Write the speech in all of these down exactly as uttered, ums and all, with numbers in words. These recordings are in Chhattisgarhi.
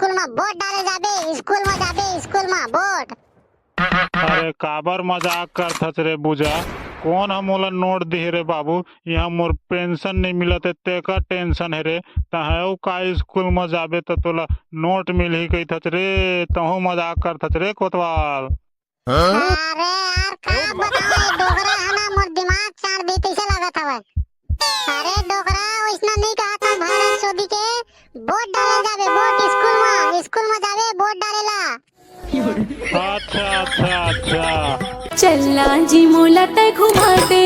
स्कूल म वोट डाले जाबे, स्कूल म जाबे, स्कूल म वोट। अरे काबर मजाक करथस रे बुजा, कोन ह मोला नोट दिहे रे बाबू? इहाँ मोर पेंशन नइ मिलत हे, तेकर टेंशन हे रे। तहूँ का स्कूल म जाबे त तोला नोट मिलही कहिथस रे, तहूँ मजाक करथस रे कोतवाल। अरे यार, का बतावं, ये डोकरा ह ना मोर दिमाग चाट दिही तइसे लागत हवय। अरे डोकरा, वइसना नइ कहत हंव, भैंस चोदी के, वोट डाले जाबे, वोट स्कूल म, स्कूल म जाबे वोट डाले ला। अच्छा, अच्छा, अच्छा। चलना जी मोला तै घुमा दे,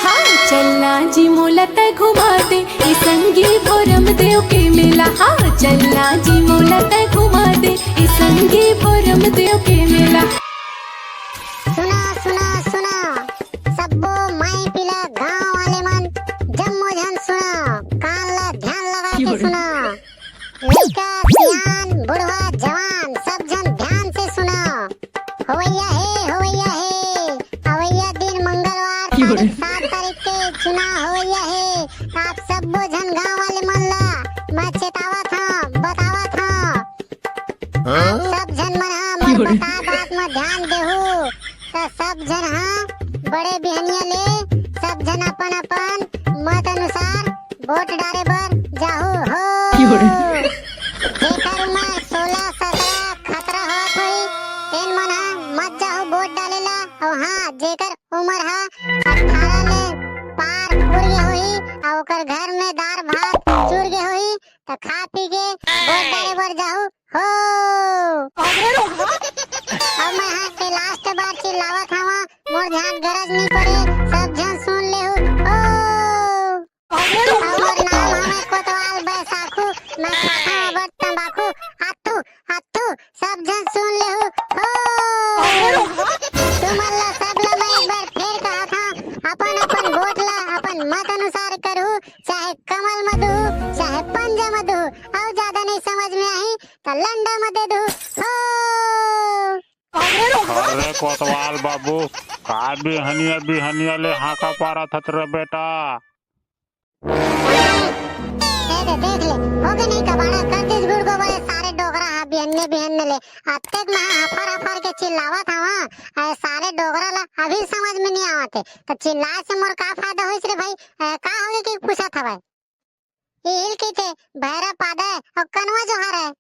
हाँ, चलना जी मोला तै घुमा दे, ए संगी भोरम देव के मेला, हाँ, चलना जी मोला तै घुमा दे, ए संगी भोरम देव के मेला। सुनो, सुनो, सुनो, सब्बो माई पीला गांव वाले मन, जम्मो झन सुनो, कान ला ध्यान लगा के सुनो। लइका, सियान, बुढ़वा, जवान, सब झन ध्यान से सुनो। होवइया हे, होवइया हे, अवइया दिन मंगलवार, तारीख सात तारीख के चुनाव होवइया हे। आप सब्बो झन गांव वाले मन ला मैं चेतावत हंव, बतावत हंव। आप सब झन मन ह मोर बता बात म ध्यान देहू, त सब झन ह बड़े बिहनिया ले सब झन अपन अपन मत अनुसार वोट डारे बर जाहू हो। जेकर उमर सोलह सतरा खतरा होत होही, तेन मन ह मत जाहू वोट डाले ला। अउ हाँ, जेकर उमर ह अठारह ले पार पुर गे होही, अउ ओकर घर में दार भात चुर गे होही, त खा पी के वोट डाले बर जाहू हो। अब मैं हा के लास्ट बार चिल्लावत हवा, मोर झांट गरज नी पड़े, सब झन सुन लेहू हो। अउ मोर नाम हवे कोतवाल बैसाखू, मैं खाता हवा बड़ तंबाकू। अत्तू, अत्तू, सब झन सुन लेहू हो। तुमन ला सब ला मैं एक बार फेर कहत हंव, अपन अपन वोट ला अपन मत अनुसार करहू, चाहे कमल म दुहू, चाहे पंजा म दुहू, अउ ज्यादा नहीं समझ में आही त लंडा म दे दुहू हो। अरे कोतवाल बाबू, का बिहनिया बिहनिया ले हाका पारत हस रे बेटा? ए दे, देख ले, होगे नहीं कबाड़ा, कर दिस गुड़ गोबर, सारे डोकरा हा बिहन्ने बिहन्ने ले। अतेक मैं हफर हफर के चिल्लावत हवा, ए सारे डोकरा ला अभी समझ में नहीं आवत हे। त चिल्लाए से मोर का फायदा होइस रे भाई? ए, का होगे कि पूछत हवय? इहिल कहिथे, भैरा पादय अउ कनवा जोहारय।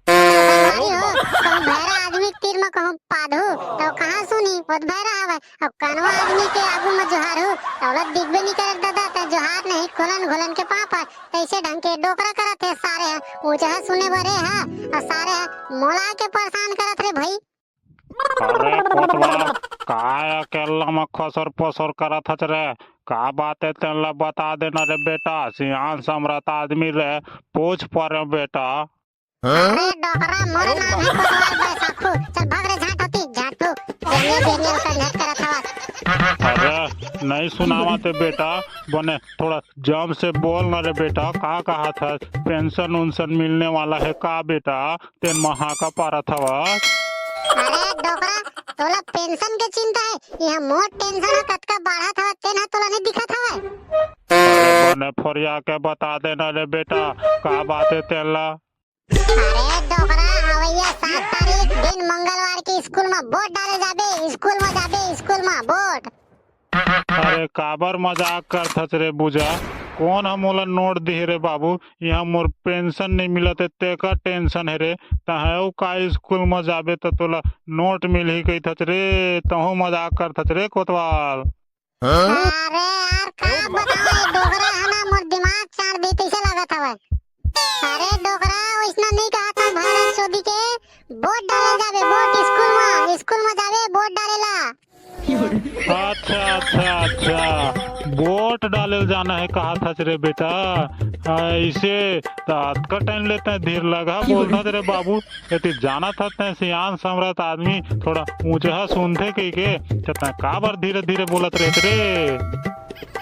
संगवारी हो, कहूँ भैरा आदमी के तीर म कहूँ पादहू, त कहाँ सुनी? ओत भैरा हवय। अउ कनवा आदमी के आगू म जोहारहू, त ओला दिखबे नी करे ददा, त जोहार नहीं, घुलन घुलन के पाँव पर। तइसे ढंग के डोकरा करत हे सारे ह, ऊँचहा सुने बर ए ह, अउ सारे ह मोला के परेशान करत रे भई। अरे कोतवाल, काय अकेल्ला म खसर पसर करत हच रे? का बात हे तेन ला बता देना रे बेटा, सियान समरथ आदमी रे, पूछ परे बेटा। अरे डोकरा, मोर नाम हे कोतवाल बैसाखू। चल भाग रे झांट होती, झांटू। जंगली बिहनिया ल कंझट करत हवस। अरे नहीं सुनावत हे बेटा, बने थोड़ा जम से बोल ना रे बेटा, का कहत हस? पेंशन उंशन मिलने वाला हे का बेटा? तेन म हाका पारत हवस। अरे डोकरा, तोला पेंशन के चिंता हे? इहाँ मोर टेंशन ह कतका बाढ़त हवय, तेन ह तोला नइ दिखत हवय? अरे बने फोरिया के बता देना रे बेटा, का बात हे तेन ला? अरे डोकरा, अवइया सात तारीख दिन मंगलवार के स्कूल म वोट डाले जाबे, स्कूल म जाबे, स्कूल म वोट। अरे काबर मजाक करथस रे बुजा? कोन ह मोला नोट दिही रे बाबू? इहाँ मोर पेंशन नइ मिलत हे, तेकर टेंशन हे रे। तहूँ का स्कूल म जाबे त तोला नोट मिलही कहिथस रे, तहूँ मजाक करथस रे कोतवाल। अरे यार, का बतावं, ये डोकरा ह ना मोर दिमाग चाट दिही तइसे लागत हवय। अरे डोकरा, वइसना नइ कहत हंव, भैंस चोदी के, वोट डाले जाबे, वोट स्कूल म, स्कूल म जाबे वोट डाले ला। अच्छा, अच्छा, अच्छा, वोट डाले ल जाना हे कहत हस रे बेटा, अइसे त अतका टाइम ले तैं धीर लगा बोलथस रे बाबू, एती जानत हस तैं सियान समरथ आदमी थोड़ा ऊंचहा सुनथे कहिके, त तैं काबर धीरे धीरे बोलत रहिस रे?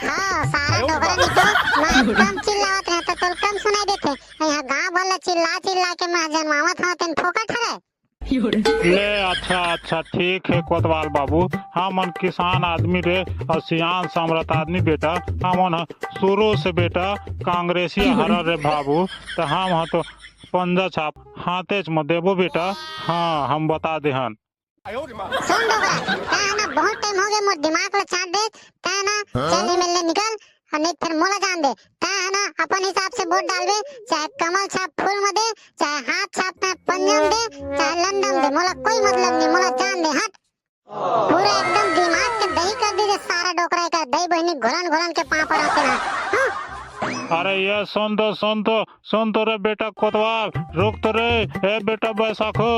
हाँ, सारा डोकरा निकल, मैं कम चिल्लावत रहें त तोला कम सुनाई देथे। यहाँ गांव भर ला चिल्ला चिल्ला के मैं जनवावत हंव, तेन फोकट हरे। ले अच्छा अच्छा ठीक हे कोतवाल बाबू, हमन किसान आदमी रे अउ सियान समरथ आदमी बेटा, हमन ह शुरू से बेटा कांग्रेसी हरन रे बाबू, त हम ह तो पंजा छाप हाथेच म देबो बेटा। हाँ, हम बता देहन। सुन डोकरा, तैं ह ना बहुत टाइम हो गए मोर दिमाग ल चाट दे, तैं ह ना चल एमेले निकल, अउ नहीं फिर मोला जान दे। तैं ह ना अपन हिसाब से वोट डालबे, चाहे कमल छाप फूल म दे, चाहे हाथ छाप तैं पंजा म दे, चाहे लंडा म दे, मोला कोई मतलब नहीं, मोला जान दे, हट। पूरा एकदम दिमाग के दही कर दीजिए सारा डोकरा का, दही बहिनी घुलन घुलन के पापड़ होते ना। हाँ? अरे ये सुन तो, सुन तो, सुन तो रे बेटा कोतवाल, रुक तो रे, ए बेटा बैसाखो।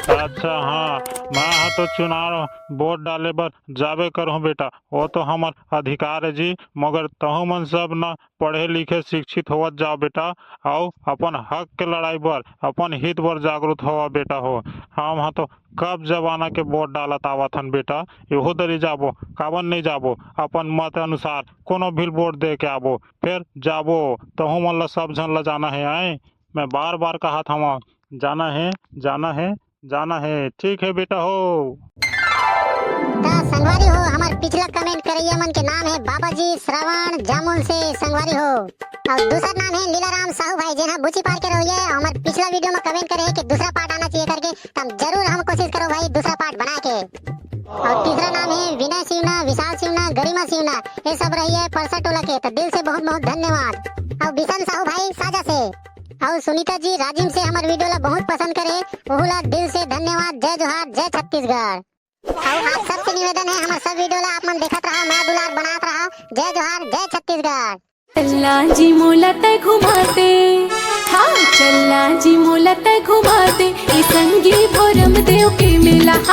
अच्छा हाँ, मैं हा तो चुनाव वोट डाले बर जाबे करहूँ बेटा, वो तो हमर अधिकार है जी, मगर तहू मन सब न पढ़े लिखे शिक्षित होवत जाओ बेटा, अउ अपन हक के लड़ाई बर, अपन हित बर जागरूक होवा बेटा हो। हम हा तो कब जमाना के वोट डालत आवत हन बेटा, एहू दरी जाबो, काबर नहीं जाबो, अपन मत अनुसार कोनो भी वोट दे के आबो, फिर जाबो, तहू मन ला सब झन ला जाना है, आए, मैं बार बार कहत हवा, जाना है, जाना है, जाना है, ठीक है बेटा हो। त संगवारी हो, हमर पिछला comment करइया मन के नाम है बाबा जी श्रवण जामुल से संगवारी हो, अउ दूसर नाम है लीलाराम साहू भाई, जेन ह बुची पार के रहिए, हमर पिछला video में comment करे है कि दूसरा part आना चाहिए करके, त हम जरूर हम कोशिश करो भाई दूसरा part बना के। अउ तीसरा नाम है विनय सिवना, विशाल सिवना, गरिमा सिवना, ये सब रहिए परसा टोला के, त दिल से बहुत बहुत धन्यवाद। अउ बिशन साहू भाई साजा से, अउ सुनीता जी राजिम से हमर video ला बहुत पसंद करे, ओहू ला दिल से धन्यवाद। जय जोहार, जय छत्तीसगढ़। अउ आप सबसे निवेदन है, हमर सब video ला आप मन देखत रहा, मया दुलार बनात रहा। जय जोहार, जय छत्तीसगढ़। चलना जी मोला तै घुमा दे, हाँ चलना जी मोला तै घुमा दे, ए संगी भोरम देव के मेला, हाँ